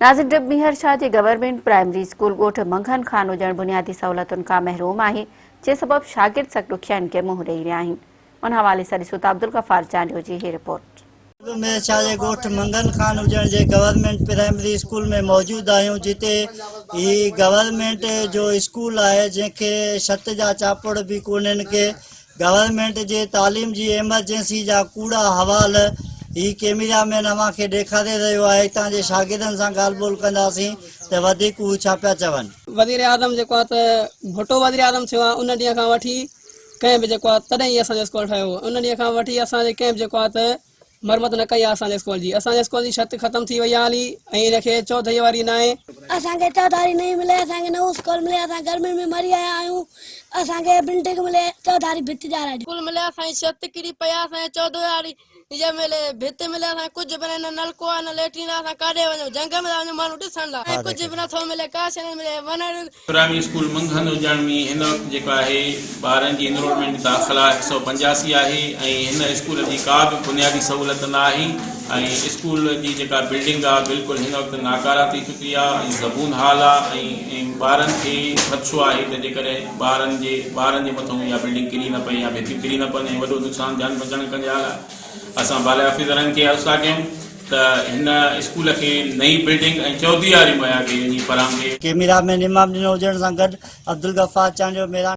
ناظرين ڊپ ميهر شاهه جي گورنمينٽ پرائمري اسڪول ڳوٺ منگهن خان هجڻ بنيادي سهولتن کان محروم آهي جنهن سبب شاگرد سخت ڏکيائين کي منهن ڏئي رهيا آهن ان حوالي سان ڏسو ته عبدالغفار چانڊيو جي هي رپورٽ. ڊپ ميهر شاهه جي ڳوٺ منگهن خان هجڻ جي گورنمينٽ پرائمري اسڪول ۾ موجود آهيون جتي هي گورنمينٽ جو اسڪول آهي جنهن کي ڇت جا چاپڙ به ڪونهن ڪي گورنمينٽ جي تعليم جي ايمرجنسي جا ڪوڙا حوال هي ڪيميرا مين اوهان کي ڏيکاري رهيو آهي هتان جي شاگردن سان ڳالهه ٻولهه ڪنداسين ته وڌيڪ هو ڇا پيا چون. وزيراعظم جيڪو آهي ته ڀٽو وزيراعظم ٿيو آهي ان ڏينهن کان وٺي ڪنهن به جيڪو آهي تڏهن ئي اسان جو اسڪول ٺهيو هو ان ڏينهن کان وٺي اسان جي ڪنهن به جيڪو آهي ته مرمت نه ڪئي آهي اسان جي اسڪول جي اسان جي اسڪول جي ڇت ختم ٿي وئي آهي هلي ۽ ان کي چوڌئي واري ناهي. اسان کي چوڌاري نئين ملي اسان کي نئون اسڪول ملي اسان گرمين ۾ مري آيا آهيون اسان کي بلڊنگ ملي چوڌاري ڀت ڄارائي ڏيو. اسڪول ملي اسان جي ڇت ڪري پئي آهي اسان کي چوڌاري هي ملي ڀت ملي اسان کي ڪجهه به نه نه نلڪو آهي نه ليٽرين آهي اسان ڪاڏي وڃون جهنگ ۾ ٿا وڃون ماڻهو ڏسڻ لاء ۽ ڪجهه به نٿو ملي ڪا شيء نه ملي وڃڻ پرائمري اسڪول منگهن اجاڻ ۾ هن وقت جيڪو آهي ٻارن جي انرولمينٽ داخلا 185 آهي ۽ هن اسڪول جي ڪا به بنيادي سهولت نه آهي ۽ اسڪول جي جيڪا بلڊنگ آهي بلڪل هن وقت ناڪاره ٿي چڪي آهي ۽ زبون حال آهي ۽ ٻارن کي خدشو آهي ته جيڪڏهن ٻارن جي ٻارن جي مٿون اها بلڊنگ ڪري نه پئي يا ڀتيون ڪري نه پون ۽ وڏو نقصان جان بچائڻ ڪنجال آهي اسان بالي آفيسرن کي عرض ٿا ڪيون ته هن اسڪول کي نئين بلڊنگ ۽ چوديواري مهيا ڪئي وڃي فراهم ڪئي. ڪئميرا مين امام ڏنو هجڻ سان گڏ عبدالغفار چانڊيو ميران.